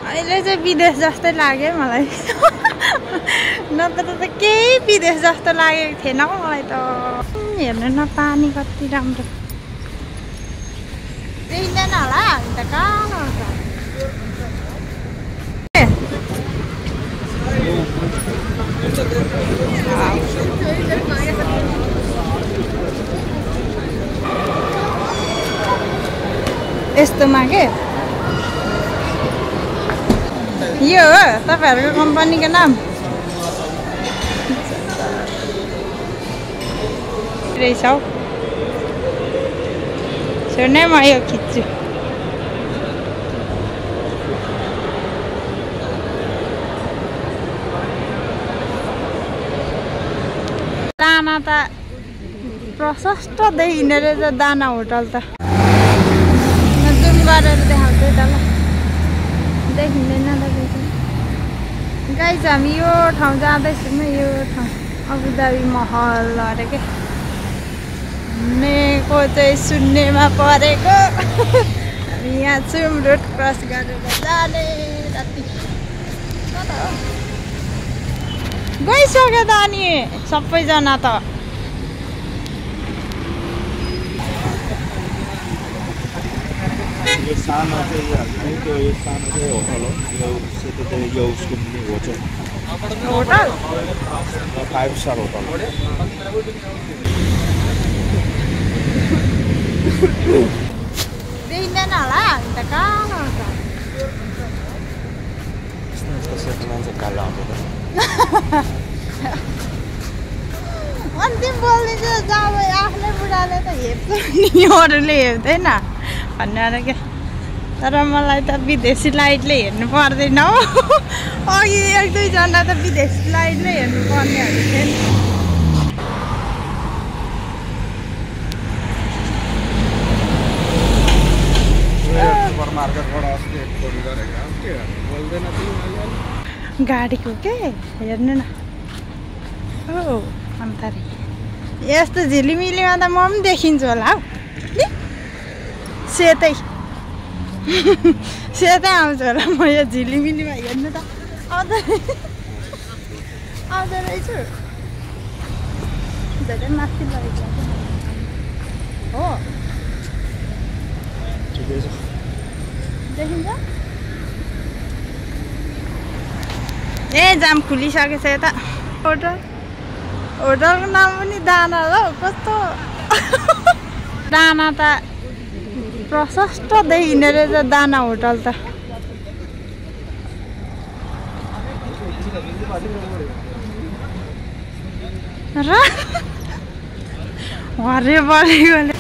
अहिले चाहिँ विदेश जस्तै लाग्यो मलाई नत्र त केही विदेश जस्तो लागेको थिएन हौ मलाई त हेर्नु न पानी कति राम्रो देखिँदैन होला अन्त कहाँ यस्तोमा के यो हो तपाईहरुको कम्पनीको नाम रहेछ हौ छोड्ने म यो खिच्छु दाना त प्रशस्त देखिने रहेछ दाना होटल त जुम गरेर देखाउँछु त ल देखिँदैन त गाइस हामी यो ठाउँ जाँदैछौँ यो ठाउँ अबुधाबी महल अरे के को चाहिँ सुन्नेमा परेको हामी यहाँ छौँ रोड क्रस गरेर जाने राति गइसक्यो त अनि सबैजना त ये सानो चाहिँ त्यो यो सानो चाहिँ होटल हो यो सेतो चाहिँ यो उसको होटल होटल 5 स्टार होटल देखिँदैन होला अन्त कहाँ सेतो मान्छे कालो आउँछ अन्तिम बोल्ने चाहिँ जब आफ्नै बुढाले त हेर्छ नि अरूले हेर्दैन भनेर क्या तर मलाई त विदेशी लाइटले हेर्नु पर्दैन हौ अघि एक दुईजना त विदेशी लाइटले हेर्नु पर्नेहरू थियो नि गाडीको के हेर्नु न ओ अन्तरी यस्तो झिलिमिलीमा त म पनि देखिन्छु होला हौ सेतै सेतै आउँछ होला म यो झिलिमिलीमा हेर्नु त आउँदो रहेछु धेरै माथि लगेको हो देखिन्छ ए जाम खुलिसकेछ यता होटल होटलको नाम पनि दाना हो कस्तो दाना त प्रशस्त देखिने रहेछ दाना होटल त र हरे बढेकोले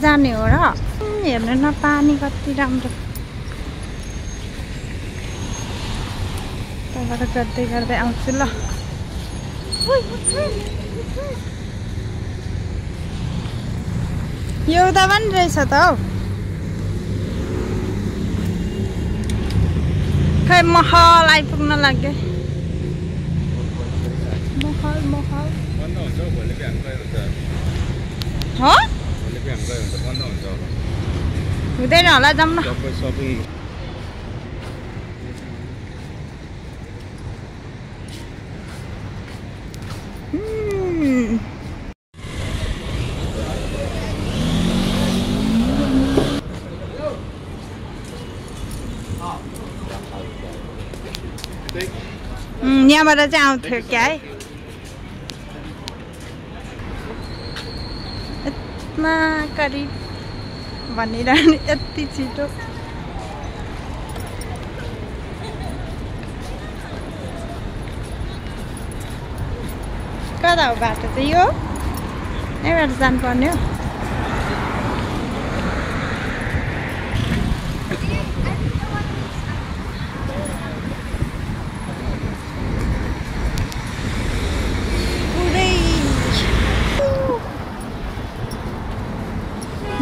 जाने हो र हेर्नु न पानी कति राम्रो तबाट गर्दै गर्दै आउँछु ल एउटा पनि रहेछ त हौ खै महल आइपुग्न लाग्यो महल महल हो हुँदैन होला जाऊँ न यहाँबाट चाहिँ आउँथ्यो क्या है यत्मा करिब भनिरहने यति छिटो कता हो बाटो चाहिँ यो यहाँबाट जानुपर्ने हो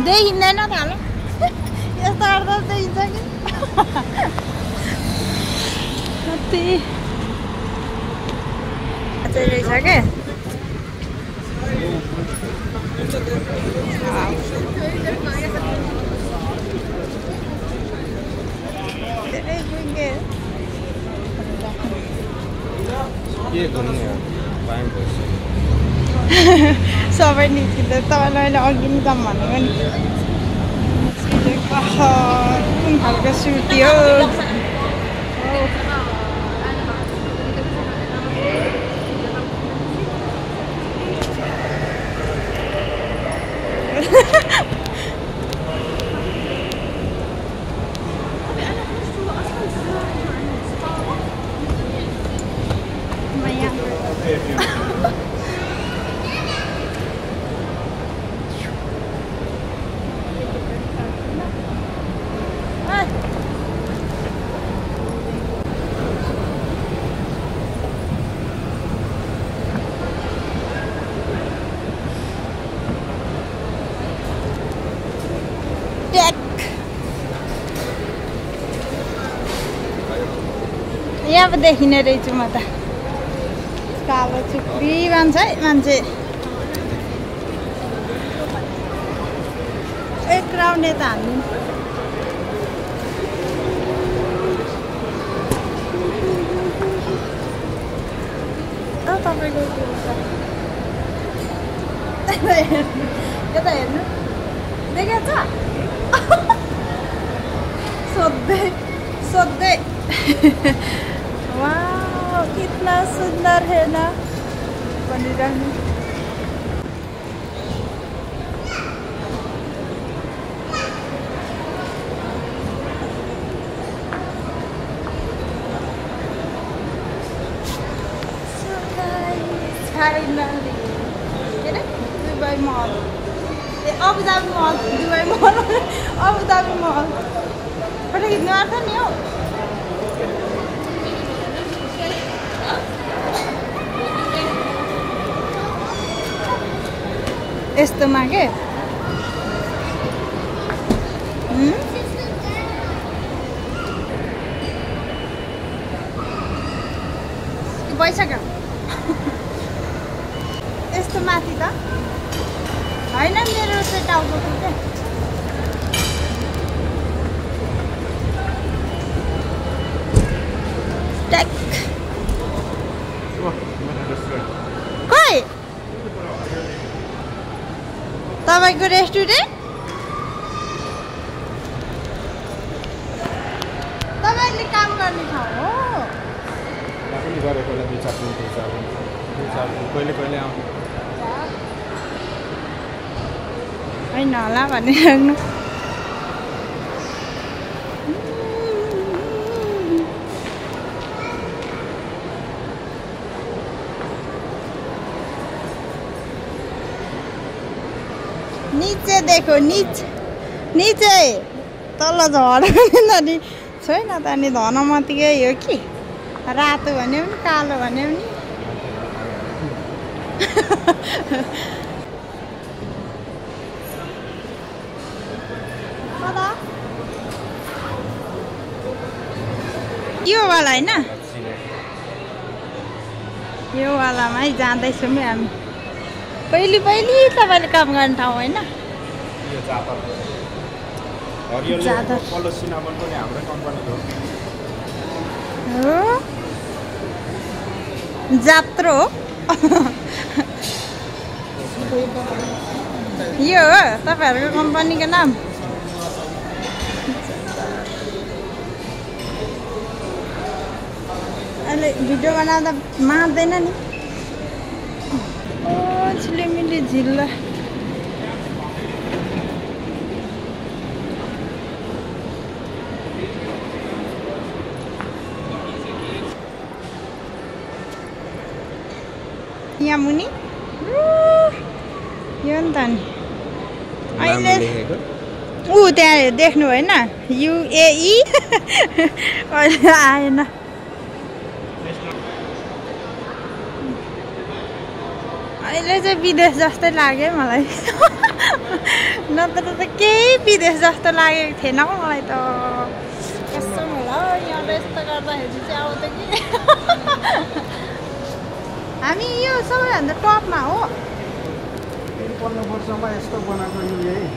देखिँदैन त हाल यस्तो गर्दा देखिन्छ कि कति चाहिँ रहेछ क्या सबै निस्किँदै तपाईँलाई अहिले अघि नि जाऊँ भनेको नि कुन खालको सुर्ती हो यहाँ अब देखिने रहेछु म त कालो चुक्री भन्छ है मान्छे एक राउन्ड यता हाल्नु तपाईँको यता हेर्नु देखेछ सोध्दै सोध्दै वाह कितना सुंदर है ना बनिरहनु finally के रे दुबई मल ए अबु धाबी मल दुबई मल अबु धाबी मल फोटो खिच्नु आएको नि हौ यस्तोमा के भइसक्यो यस्तो माथि त होइन मेरो चाहिँ टाउको क्या खै तपाईँको रेस्टुरेन्ट तपाईँले काम गर्ने ठाउँ हो होइन होला भनिराख्नु नीचे देखो नीचे नीचे तल झर्यो भने त नि छैन त नि धनमतीकै हो कि रातो भने पनि कालो भने पनि यो वाला होइन यो वालामै जाँदैछौँ हामी पहिले तपाईँले काम गर्ने ठाउँ होइन जात्रो यो हो तपाईँहरूको कम्पनीको नाम अहिले भिडियो बनाउँदा मार्दैन नि छिलिमिली झिल्ला यहाँ मुनि यो नि त नि अहिले ऊ त्यहाँ देख्नु भएन युएई अहिले आएन अहिले चाहिँ विदेश जस्तै लाग्यो मलाई नत्र त केही विदेश जस्तो लागेको थिएन हौ मलाई त कसम होला यहाँ यस्तो गर्दाखेरि चाहिँ आउँछ कि हामी यो सबैभन्दा टपमा हो 53 वर्षमा यस्तो बनाएको यो यही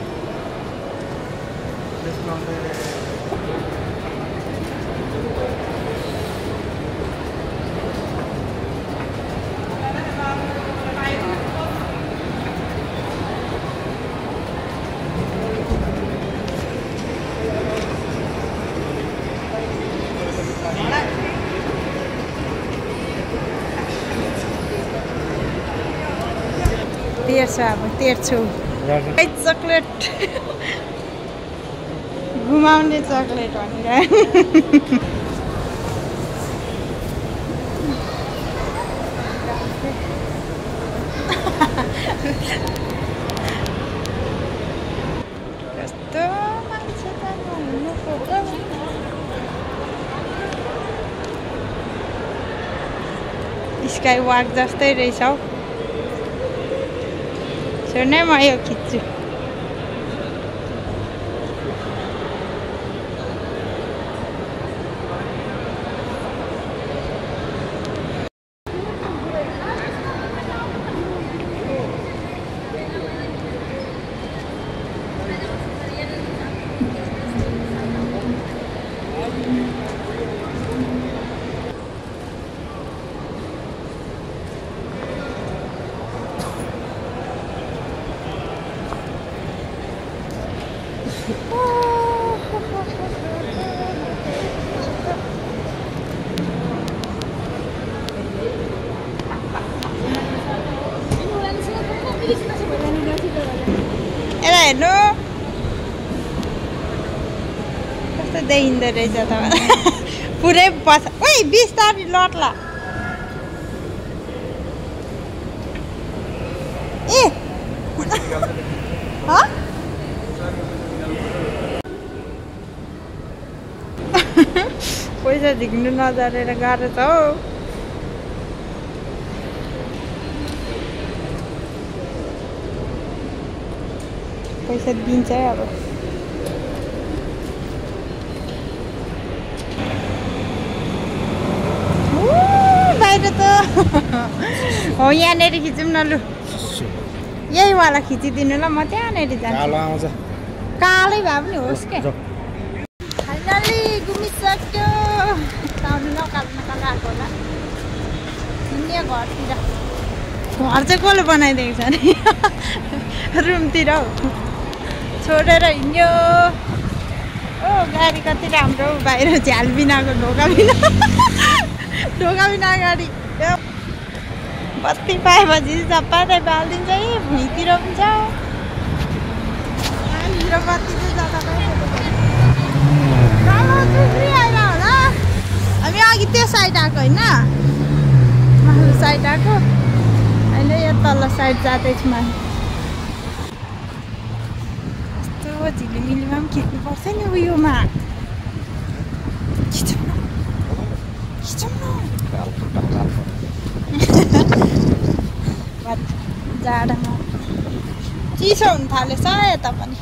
तेर्छु अब तेर्छु चक्लेट घुमाउने चक्लेट भनेर कस्तो मान्छे त हुनु पर्छ स्काई वाक जस्तै रहेछ हौ छोड्नै म यो खिच्छु यता हेर्नु कस्तो देखिँदो रहेछ त पुरै पछ ओइ बिस्तारी लट्ला ए पैसा झिक्नु नजरेर गाह्रो छ हौ पैसा दिन्छ है अब बाहिर त हो यहाँनिर खिचौँ न लु यही वाला खिचिदिनु ल म त्यहाँनिर जान्छु कालै भए पनि होस् के फाइनली घुमिसक्यो साउनु नकाल्न आएको होला हिँड्ने घरतिर घर चाहिँ कसले बनाइदिएको छ नि रुमतिर हौ छोडेर हिँड्यो ओ गाडी कति राम्रो बाहिर झ्याल बिनाको ढोका बिना गाडी बत्ती पाएपछि सबै बालिदिन्छ है भुइँतिर पनि छ बत्ती चाहिँ आएर होला हामी अघि त्यो साइड आएको होइन माथि साइड आएको अहिले यो तल्लो साइड जाँदैछु माथि यस्तो झिलिमिलीमा पनि खिच्नुपर्छ नि उयोमा खिचौँ न जाडोमा चिसो हुन थालेछ यता पनि